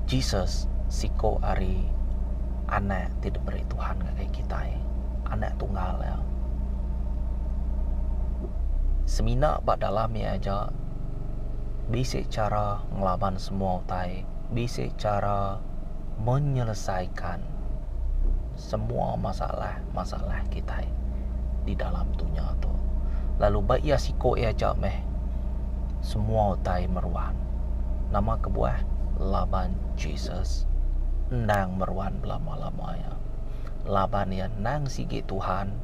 Jesus siko ari anak ti diberi Tuhan ngagai kitai, anak tunggal iya. Semina ba dalam iya aja bisi chara ngelaban semua utai, bisi chara menyelesaikan semua masalah-masalah kitai di dalam dunya tu. Lalu ba iya siko iya aja meh semua utai meruan. Nama kebuah? Laban Jesus endang meruan belama-lama iya. Laban iya endang sigi Tuhan,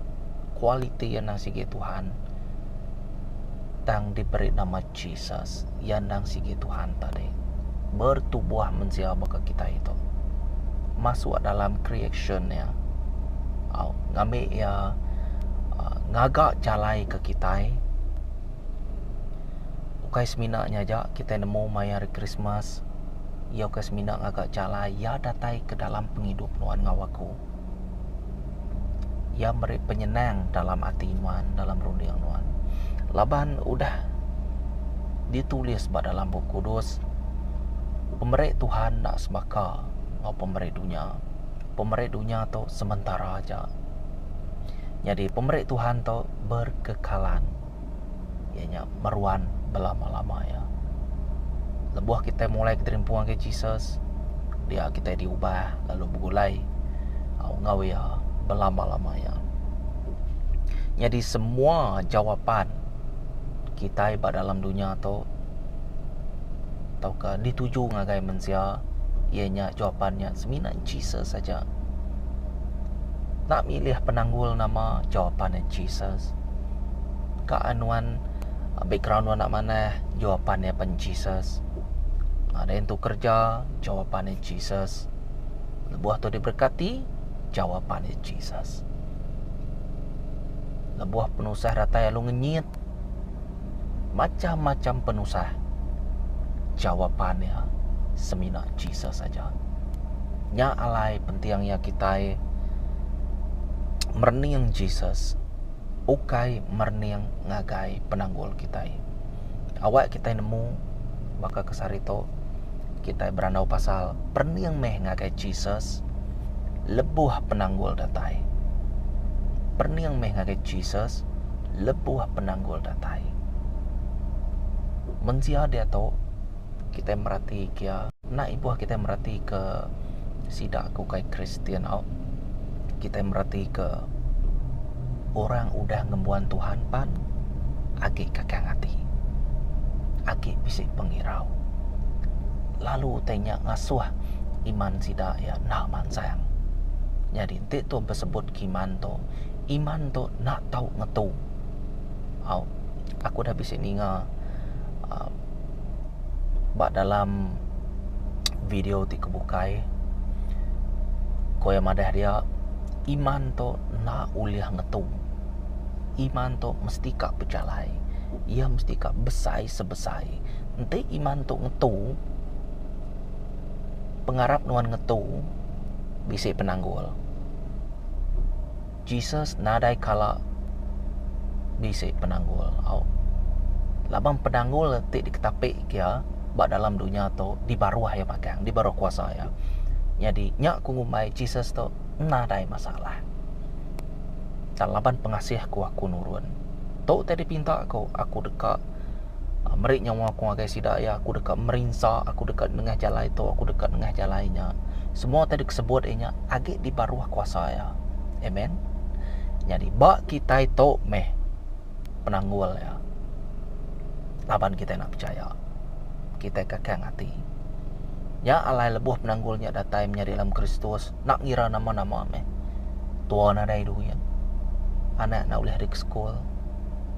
kualiti iya endang sigi Tuhan tang diberi nama Jesus, iya endang sigi Tuhan tadi. Bertubuh mensia baka kitai tu. Masuk dalam creation iya. Au ngambi iya uhh ngaga jalai ke kitai. Ukai semina nya aja kitai nemu maya hari Krismas iya ukai semina ngaga jalai iya datai ke dalam pengidup nuan enggau aku. Iya meri penyenang dalam ati nuan dalam runding nuan. Laban udah ditulis ba dalam Bup Kudus pemeri Tuhan enda sebaka enggau pemeri dunya. Pemeri dunya tu sementara aja. Nyadi pemeri Tuhan tu berkekalan. Iya nya meruan belama-lama iya. Lebuh kitai mulai keterempu ngagai Jesus, dia kitai diubah lalu begulai enggau iya belama-lama iya. Nyadi semua jawapan kitai ba dalam dunya tu tauka dituju ngagai mensia iya nya jawapan nya semina Jesus aja. Enda milih penanggul nama jawapan nya Jesus. Ka nuan background nuan enda manah jawapan iya pen Jesus. Nadai entu kerja jawapan iya Jesus. Lebuh tu diberkati jawapan iya Jesus. Lebuh penusah datai lalu ngenyit macam-macam penusah jawapan iya semina Jesus aja. Nya alai penting iya kitai merening Jesus. Ukai merening ngagai penanggul kitai. Awak kitai nemu baka ke sehari tu kitai berandau pasal perening meh ngagai Jesus lebuh penanggul datai. Perening meh ngagai Jesus lebuh penanggul datai. Mensia diatu kitai merati ke iya enda ibuh kitai merati ke sida ke ukai Kristian au. Kitai mereti ke orang udah ngembuan Tuhan pan agi kakang ati. Agi bisi pengirau. Lalu utai nya ngasuh iman sida iya enda mansang. Nyadi enti tu besebut ke iman tu, iman tu enda tau ngetu. Au aku dah bisi ninga uhh ba dalam video ti ke bukai ko iya madah dia iman tu enda ulih ngetu. Iman tu mesti ka bejalai iya mesti ka besai sebesai. Enti iman tu ngetu pengarap nuan ngetu bisi penanggul. Jesus nadai kala bisi penanggul au. Laban penanggul ti diketapi ke iya ba dalam dunya tu di baruh iya magang, di baruh kuasa iya. Nyadi nya ku ngumbai Jesus tu nadai masalah. Tang laban pengasih ku aku nurun. Tu ti dipinta ku, aku deka meri nyawa aku ngagai sida iya, aku deka merinsa, aku deka nengah jalai tu, aku deka nengah jalai nya. Semua ti disebut iya nya agi di baruh kuasa iya. Amen. Nyadi ba kitai tu meh penanggul iya. Laban kitai enda pechaya. Kitai kakang ati. Nya alai lebuh penanggul nya datai menyadi dalam Kristus enda ngira nama-nama meh. Tua nadai duit. Anak enda ulih ari ke sekul.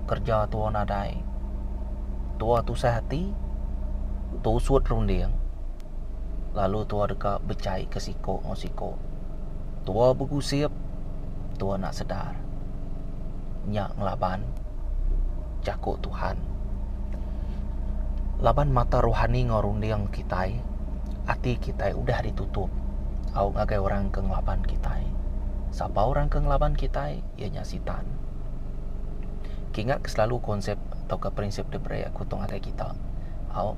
Kerja tua nadai. Tua tusah ati, tusut runding lalu tua deka bejai ke siko enggau siko. Tua begusip, tua enda sedar nya ngelaban jaku Tuhan. Laban mata rohani enggau runding kitai, ati kitai udah ditutup au ngagai orang ke ngelaban kitai. Sapa orang ke ngelaban kitai? Iya nya Sitan. Kingat ke selalu konsep tauka prinsip diberi aku tu ngagai kita. Au.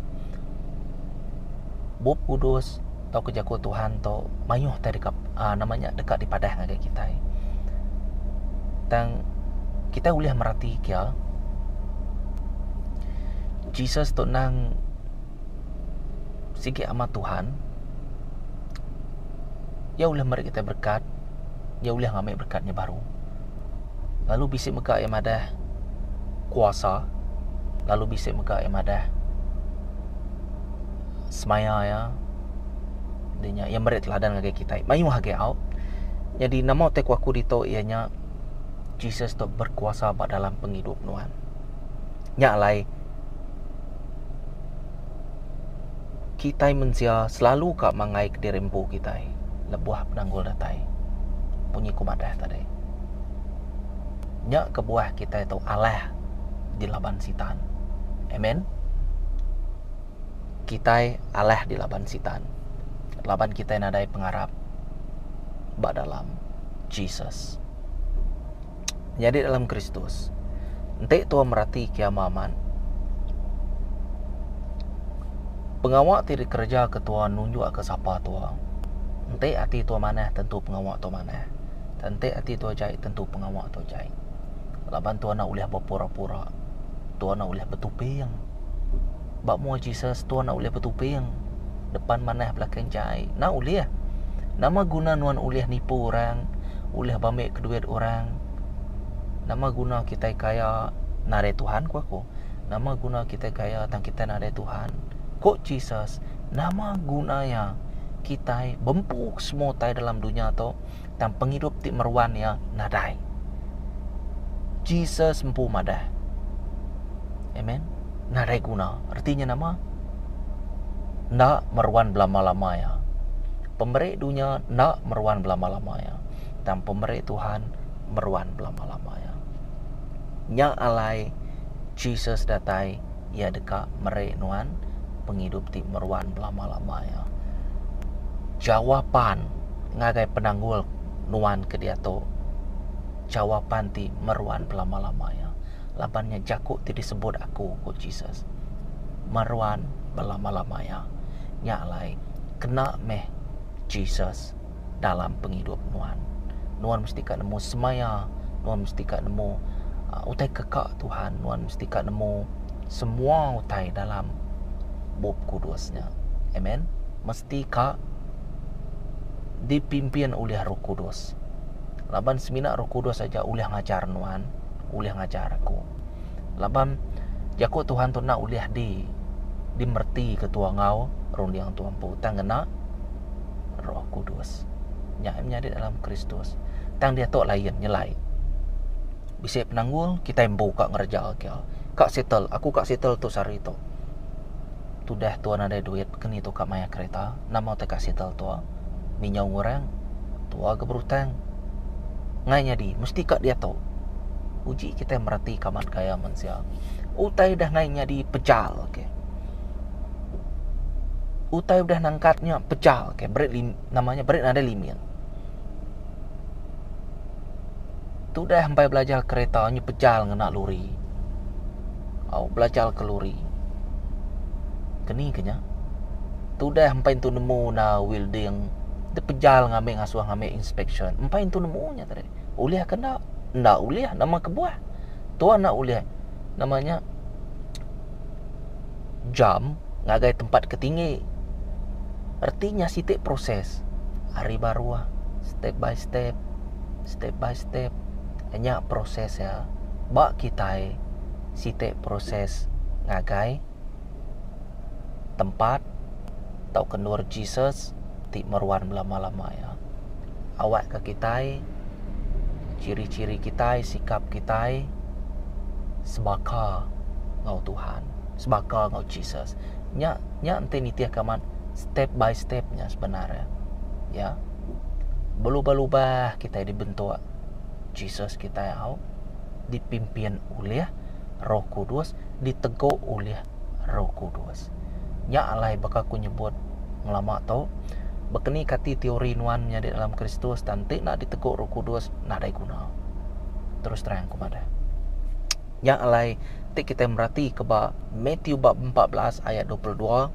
Bup Kudus. Tauka jaku Tuhan tu mayuh tai deka uhh nama nya deka dipadah ngagai kitai. Tang kitai ulih merati kia Jesus tu endang sigi amat Tuhan. Iya ulih meri kitai berekat, iya ulih ngambi berekat nya baru. Lalu bisi mega iya madah kuasa lalu bisi mega iya madah semaya iya di nya iya meri teladan ngagai kitai mayuh agi au. Nyadi nama utai ku aku ditu iya nya Jesus tu berkuasa ba dalam pengidup nuan. Nya alai kitai mensia selalu ka mangai kediri empu kitai lebuh penanggul datai. Munyi ku madah tadi. Nya kebuah kitai tu alah dilaban sitan. Amen. Kitai alah dilaban sitan laban kitai nadai pengarap ba dalam Jesus. Nyadi dalam Kristus, enti tua merati kiama amat, pengawa ti dikereja ke tua nunjukka sapa tua. Enti ati tua manah tentu pengawa tua manah. Enti ati tua jai tentu pengawa tua jai. Laban tua enda ulih bepura-pura, tua enda ulih betuping. Ba mua Jesus tua enda ulih betuping. Depan manah belakang jai. Enda ulih. Nama guna nuan ulih nipu orang, ulih bambi ke duit orang. Nama guna kitai kaya nadai Tuhan ku aku. Nama guna kitai kaya tang kitai nadai Tuhan. Ku Jesus, nama guna iya kitai bempu semua utai dalam dunya tu tang pengidup ti meruan iya nadai. Jesus empu madah. Amen. Nadai guna. Reti nya nama? Enda meruan belama-lama iya. Pemeri dunya enda meruan belama-lama iya. Tang pemeri Tuhan meruan belama-lama iya. Nya alai Jesus datai iya deka meri nuan pengidup ti meruan belama-lama iya. Jawapan ngagai penanggul nuan ke diatu jawapan ti meruan belama-lama iya. Laban nya jaku ti disebut aku, ku Jesus. Meruan belama-lama iya. Nya alai, kena meh Jesus dalam pengidup nuan. Nuan mesti ka nemu semaya, nuan mesti ka nemu utai ke ka Tuhan, nuan mesti ka nemu semua utai dalam Bup Kudus nya. Amen. Mesti ka dipimpin ulih Roh Kudus. Laban semina Roh Kudus aja ulih ngajar nuan, ulih ngajar aku. Laban jaku Tuhan tu enda ulih di dimereti ke tua enggau runding tua empu tang ngena Roh Kudus. Nya menyadi dalam Kristus. Tang diatu lain nyelai. Bisi penanggul kitai empu ka ngereja ke. Ka settle, aku ka settle tu sehari tu. Tudah tua nadai duit keni tu ka mayar kereta, nama utai ka settle tua. Minyau orang, tua ga berutang. Ngai nyadi mesti ka diatu. Uji kitai mereti ka amat gaya mensia. Utai dah ngai nyadi pejal ke. Utai udah nangkat nya pejal ke beri lim nama nya beri nadai limit. Tudah empai belajar kereta nyu pejal ngena lori. Au belajar ke lori. Keni ke nya. Tudah empai entu nemu na welding dep pejal ngambi ngasuh ngambi inspection. Empai entu nemu nya tadi. Ulih ke enda? Enda ulih nama kebuah. Tuan enda ulih nama nya jam ngagai tempat ke tinggi. Reti nya siti proses ari baruh step by step, step by step nya proses iya ba kitai siti proses ngagai tempat tauka endur Jesus ti meruan belama-lama iya. Awakka kitai ciri-ciri kitai sikap kitai sebaka enggau Tuhan, sebaka enggau Jesus. Nya nya enti nitihka amat step by step nya sebenar iya. Ya. Belubah-lubah kitai dibentuk Jesus kitai au dipimpin ulih Roh Kudus, ditegu ulih Roh Kudus. Nya alai baka ku nyebut ngelama tu, baka ni kati teori nuan menyadi dalam Kristus tang enti enda ditegu Roh Kudus nadai guna. Terus terang ku madah. Nya alai ti kitai merati ke ba Matthew bab 14 ayat 22.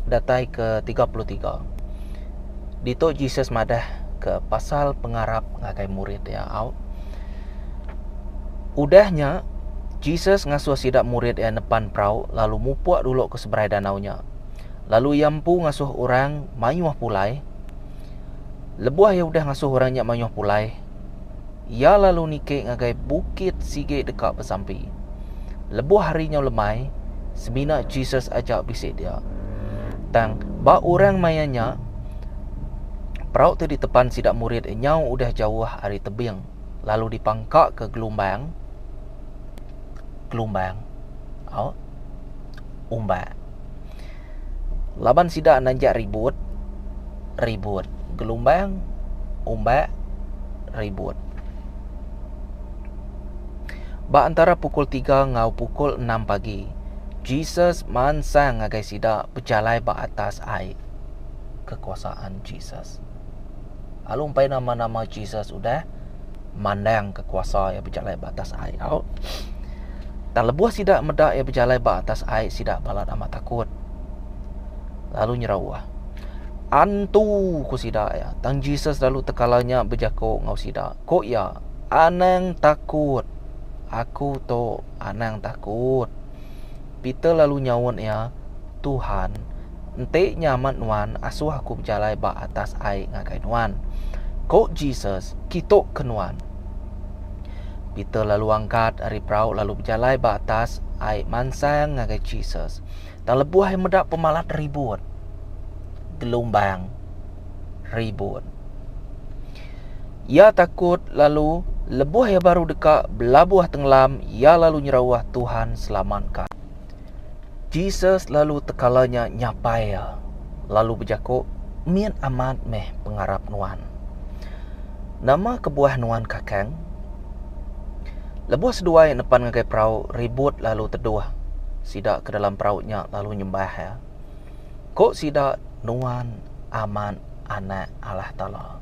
datai ke 33. Ditu Jesus madah ke pasal pengarap ngagai murid iya au. Udah nya, Jesus ngasuh sida murid iya nepan perau lalu mupuk dulu ke seberai danau nya. Lalu iya empu ngasuh orang mayuh pulai. Lebuh iya udah ngasuh orang nya mayuh pulai, iya lalu niki ngagai bukit sigi deka besampi. Lebuh hari nyau lemai, semina Jesus aja bisi dia. Tang, ba orang maya nya, perau ti ditepan sida murid nyau udah jauh ari tebing lalu dipangkaka gelumbang, gelumbang, au, umbak. Laban sida nanjak ribut, ribut, gelumbang, umbak, ribut. Ba antara pukul tiga enggau pukul enam pagi, Jesus mansang ngagai sida bejalai ba atas ai. Kekuasaan Jesus. Lalu empai nama-nama Jesus udah mandangka kuasa iya bejalai ba atas ai au. Tang lebuh sida meda iya bejalai ba atas ai sida balat amat takut. Lalu nyerauh. Antu ku sida iya. Tang Jesus lalu tekala nya bejaku enggau sida. Ku iya, Anang takut. Aku tu, anang takut. Peter lalu nyaut iya, Tuhan, enti nya amat nuan, asuh aku bejalai ba atas ai ngagai nuan. Ku Jesus, Kitu ke nuan. Peter lalu angkat ari perau lalu bejalai ba atas ai mansang ngagai Jesus. Tang lebuh iya meda pemalat ribut, gelumbang ribut. Iya takut lalu lebuh iya baru deka belabuh tengelam, iya lalu nyerauh, Tuhan, selamatka. Jesus lalu tekala nya nyapai iya, lalu bejaku, Mit amat meh pengarap nuan. Nama kebuah nuan kakang? Lebuh seduai nepan ngagai perau, ribut lalu teduh. Sida ke dalam perau nya lalu nyembah iya. Ku sida, Nuan amat Anak Allah Taala.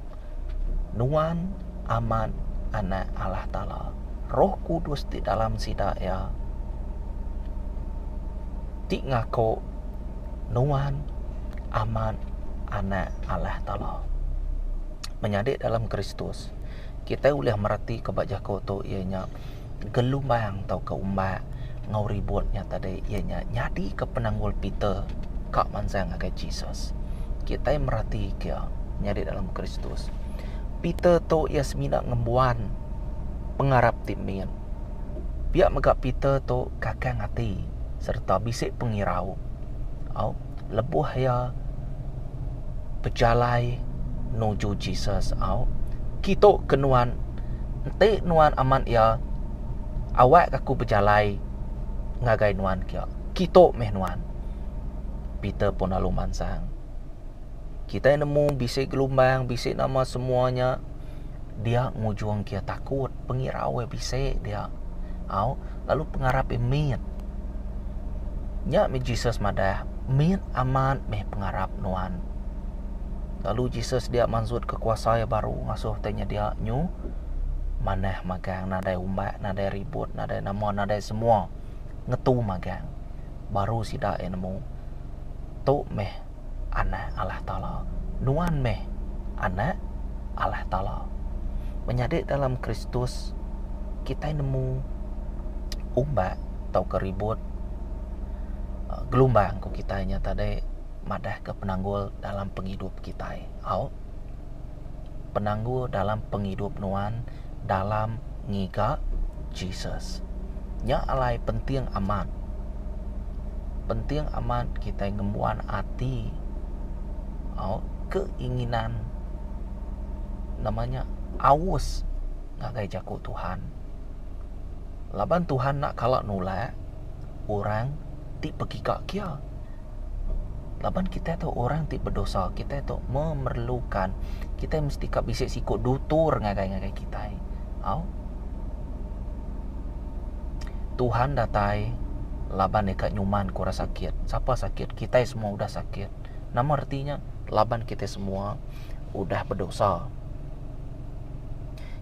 Nuan amat Anak Allah Taala. Roh Kudus ti dalam sida iya ti ngaku nuan amat Anak Allah Taala. Menyadi dalam Kristus, kitai ulih meretika ba jaku tu iya nya gelumbang tauka umbak enggau ribut nya tadi iya nya nyadika penanggul Peter ka mansang ngagai Jesus. Kitai meratika nyadi dalam Kristus. Peter tu iya semina ngembuan pengarap ti mit. Pia mega Peter tu kakang ati sereta bisi pengirau. Au lebuh iya bejalai nuju Jesus au kitu ke nuan enti nuan amat iya awak aku bejalai ngagai nuan kia kitu meh nuan. Peter pun lalu mansang. Kitai nemu bisi gelumbang bisi nama semua nya dia ngujung kia takut pengirau iya bisi dia au lalu pengarap iya mit. Nya meh Jesus madah mit amat meh pengarap nuan. Lalu Jesus dia mansutka kuasa iya baru ngasuh tai nyedia nyu manah magang nadai umbak nadai ribut nadai nama nadai semua ngetu magang baru sida iya nemu tu meh anak Allah Taala nuan meh anak Allah Taala. Menyadi dalam Kristus kitai nemu umbak tauka ribut gelumbang ku kitai nya tadi. Madahka penanggul dalam pengidup kitai. Au. Penanggul dalam pengidup nuan dalam ngiga Jesus. Nya alai penting amat. Penting amat kitai ngembuan ati au keinginan nama nya aus ngagai jaku Tuhan. Laban Tuhan enda kala nulak orang ti begiga kia. Laban kitai tu orang ti bedosa, kitai tu memerlukan, kitai mesti ka bisi siku dutur ngagai ngagai kitai. Au. Tuhan datai laban deka nyuman ke orang sakit. Sapa sakit? Kitai semua udah sakit. Nama reti nya? Laban kitai semua udah bedosa.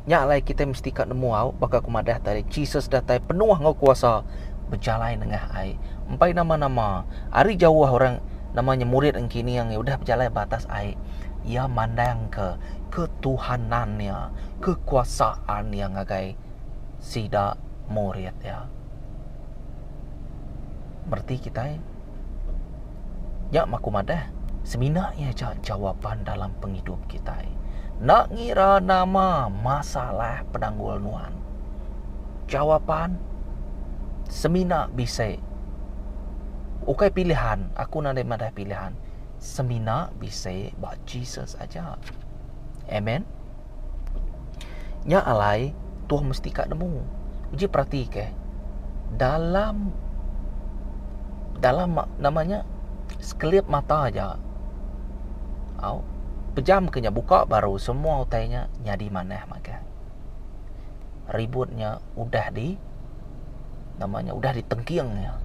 Nya alai kitai mesti ka nemu au baka ku madah tadi Jesus datai penuh enggau kuasa bejalai nengah ai. Empai nama-nama ari jauh orang. nama nya murid engkining iya udah bejalai ba atas ai, iya mandangka ketuhanan iya, kekuasaan iya ngagai sida murid iya. Mereti kitai? Nya meh aku madah, semina iya aja jawapan dalam pengidup kitai. Enda ngira nama masalah penanggul nuan. Jawapan semina bisi ukai pilihan, aku nadai madah pilihan, semina bisi ba Jesus aja. Amen. Nya alai tuah mesti ka nemu. Uji perati ke dalam dalam nama nya sekelip mata aja au pejam ke nya buka baru semua utai nya nyadi manah magang. Ribut nya udah di nama nya udah ditengking iya.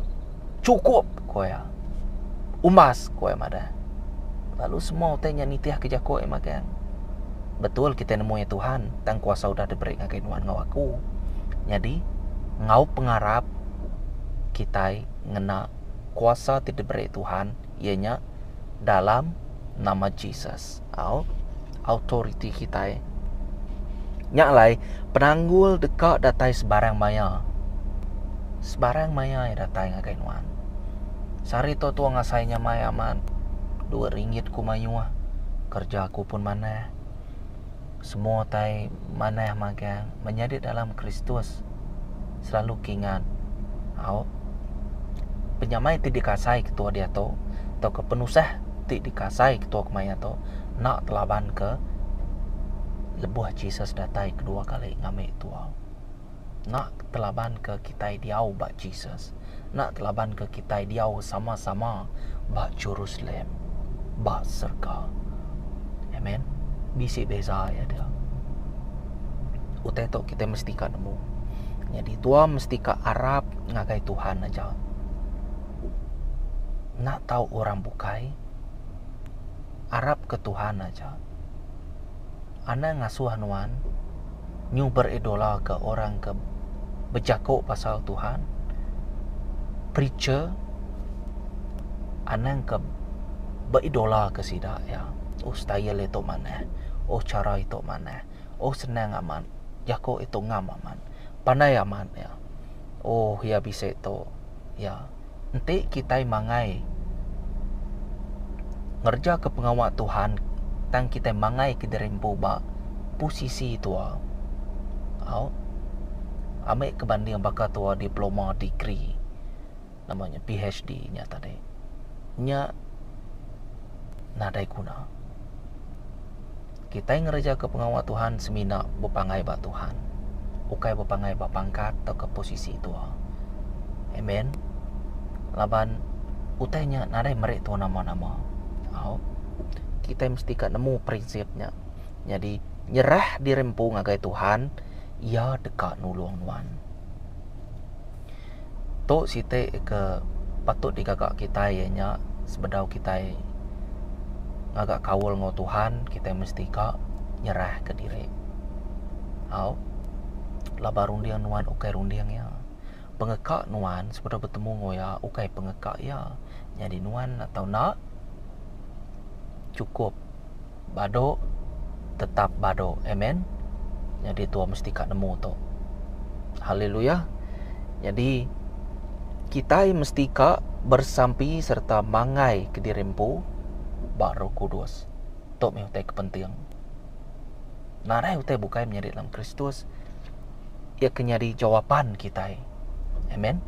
Chukup ku iya. Umbas ku iya madah. Lalu semua utai nya nitih ke jaku iya magang. Betul kitai nemu iya Tuhan tang kuasa udah diberi ngagai nuan enggau aku. Nyadi enggau pengarap kitai ngena kuasa ti diberi Tuhan iya nya dalam nama Jesus. Au autoriti kitai. Nya alai penanggul deka datai sebarang maya. Sebarang maya iya datai ngagai nuan. Sehari tu tua ngasai nyamai amat. Duit ringgit ku mayuh, kerja aku pun manah. Semua utai manah magang menyadi dalam Kristus selalu kingat au penyamai ti dikasai ketua diatu tauka penusah ti dikasai ketua kemaya tu enda telaban ke lebuh Jesus datai kedua kali ngambi tua. Enda telaban ke kitai diau ba Jesus. Enda telaban ke kitai diau sama-sama ba Jerusalem ba serega. Amen. Bisi beza iya dia. Utai tu kitai mesti ka nemu. Nyadi tua mesti ka arap ngagai Tuhan aja. Enda tau orang bukai arap ke Tuhan aja. Anang ngasuh nuan nyu beridola ke orang ke bejaku pasal Tuhan, preacher anang ke beidola ke sida iya. Oh style itu manah, oh chara itu manah, oh senang amat, jaku itu ngam amat, pandai amat iya. Oh iya bisi tu iya. Enti kitai mangai ngereja ke pengawa Tuhan tang kitai mangai ke diri empu ba posisi tua au ami ke banding baka tua diploma degree nama nya PHD nya tadi nya nadai guna. Kitai ngereja ke pengawa Tuhan semina bepanggai ba Tuhan, ukai bepanggai ba pangkat tauka posisi tua. Amen. Laban utai nya nadai meri tua nama-nama. Au. Kitai mesti ka nemu prinsip nya. Nyadi nyerah diri empu ngagai Tuhan, Iya deka nulung nuan. Tu siti ke patut digaga kitai iya nya sebedau kitai ngaga kaul enggau Tuhan kitai mesti ka nyerahka diri. Au laban runding nuan ukai runding iya. Pengeka nuan sebedau betemu enggau iya ukai pengeka iya. Nyadi nuan atau enda chukup badu tetap badu. Amen. Nyadi tua mesti ka nemu tu. Haleluya. Nyadi kitai mesti ka bersampi sereta manggai kediri empu ba Roh Kudus. Tu meh utai ke penting. Nadai utai bukai menyadi dalam Kristus iya ke nyadi jawapan kitai. Amen.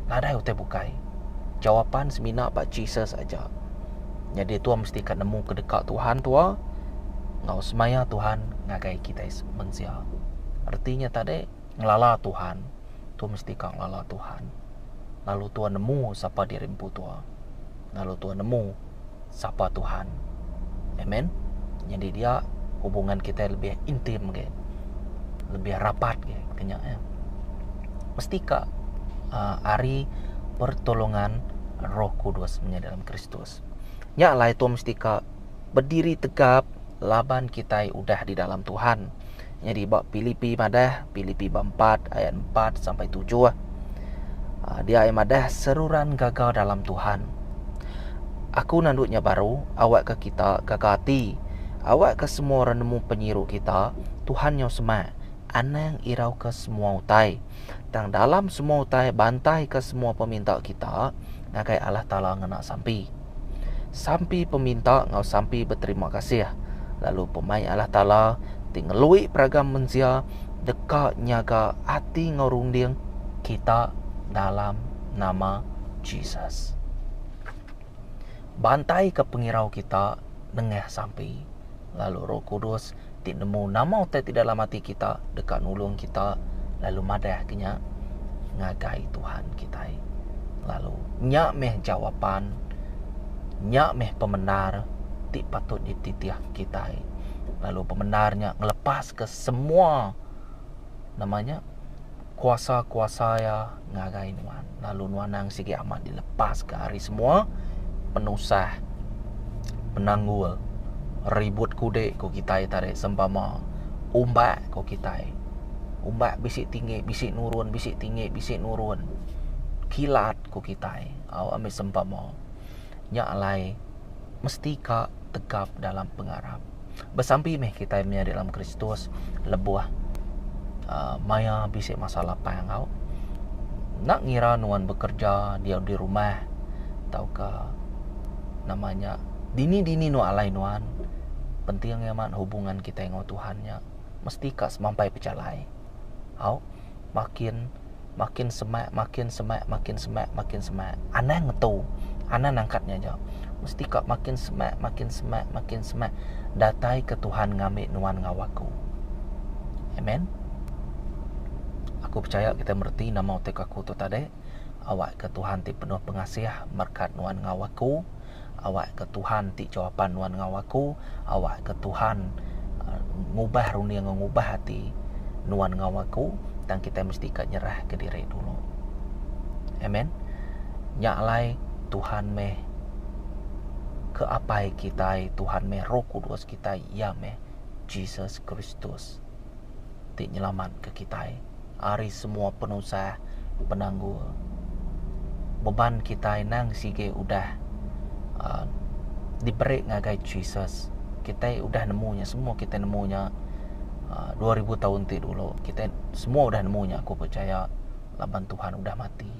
Nadai utai bukai. Jawapan semina ba Jesus aja. Nyadi tua mesti ka nemu ke deka Tuhan tua enggau semaya Tuhan ngagai kitai mensia. Reti nya tadi ngelala Tuhan. Tua mesti ka ngelala Tuhan. Lalu tua nemu sapa diri empu tua. Lalu tua nemu sapa Tuhan. Amen. Nyadi dia hubungan kitai lebih intim agi. Lebih rapat agi ke nya ya. Mesti ka uh, ari pertolongan Roh Kudus menyadi dalam Kristus. Nya alai tua mesti ka berdiri tegap laban kitai udah di dalam Tuhan. Nyadi ba Pilipi madah, Pilipi ba 4 ayat 4 sampai 7. Ah, dia ai madah seruran gaga dalam Tuhan. Aku nandu nya baru, awakka kita gaga ati. Awakka semua orang nemu penyiru kita, Tuhan nyau semak. Anang irauka semua utai. Tang dalam semua utai bantaika semua peminta kita ngagai Allah Taala ngena sampi. Sampi peminta enggau sampi beterima kasih. Lalu pemaik Allah Taala ti ngelui peragam mensia deka nyaga ati enggau runding kita dalam nama Jesus. Bantaika pengirau kita nengah sampi, lalu Roh Kudus ti nemu nama utai ti dalam ati kita deka nulung kita lalu madahka nya ngagai Tuhan kitai. Lalu nya meh jawapan, nya meh pemendar ti patut dititih kitai. Lalu pemendar nya ngelepaska semua nama nya kuasa-kuasa iya ngagai nuan lalu nuan nang sigi amat dilepaska ari semua penusah penanggul ribut kude ku kitai tadi sempama umbak ku kitai umbak bisi tinggi bisi nurun bisi tinggi bisi nurun kilat ku kitai au ami sempama nya alai mesti ka tegap dalam pengarap. Besampi meh kitai menyadi dalam Kristus lebuh uhh maya bisi masa lapang au. Enda ngira nuan bekerja diau di rumah tauka nama nya dini dini nuan alai nuan penting amat hubungan kitai enggau Tuhan nya mesti ka semampai pejalai au makin Makin semak, makin semak, makin semak, makin semak. Anang ngetu. Anang nangkat nya aja. Mesti ka makin semak, makin semak, makin semak datai ke Tuhan ngambi nuan enggau aku. Amen. Aku pechaya kita mereti nama utai ku aku tu tadi. Awak ke Tuhan ti penuh pengasih merekat nuan enggau aku. Awak ke Tuhan ti jawapan nuan enggau aku. Awak ke Tuhan ngubah runding enggau ngubah ati nuan enggau aku tang kitai mesti ka nyerah ke diri dulu. Amen. Nya alai Tuhan meh ke apai kitai, Tuhan meh Roh Kudus kitai, iya meh Jesus Kristus ti nyelamatka kitai ari semua penusah penanggul. Beban kitai nang sigi udah uhh diberi ngagai Jesus. Kitai udah nemu nya semua kitai nemu nya uhh 2000 taun ti dulu kitai semua udah nemu nya aku pechaya laban Tuhan udah mati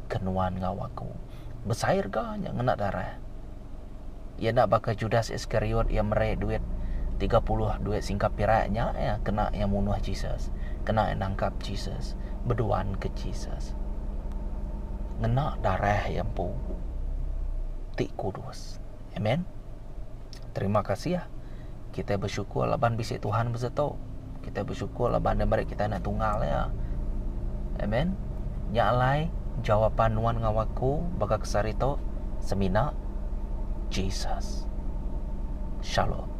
ke nuan enggau aku. Besai rega nya ngena darah. Iya enda baka Judas Iskariot iya meri duit 30 duit singkap pirak nya iya kena iya munuh Jesus, kena iya nangkap Jesus, beduan ke Jesus. Ngena darah iya empu ti kudus. Amen. Terima kasih. Kitai besyukur laban bisi Tuhan besetu. Kitai besyukur laban iya meri kitai anak tunggal iya. Amen. Nya alai jawapan nuan enggau aku baka ke sehari tu semina Jesus. Shalom.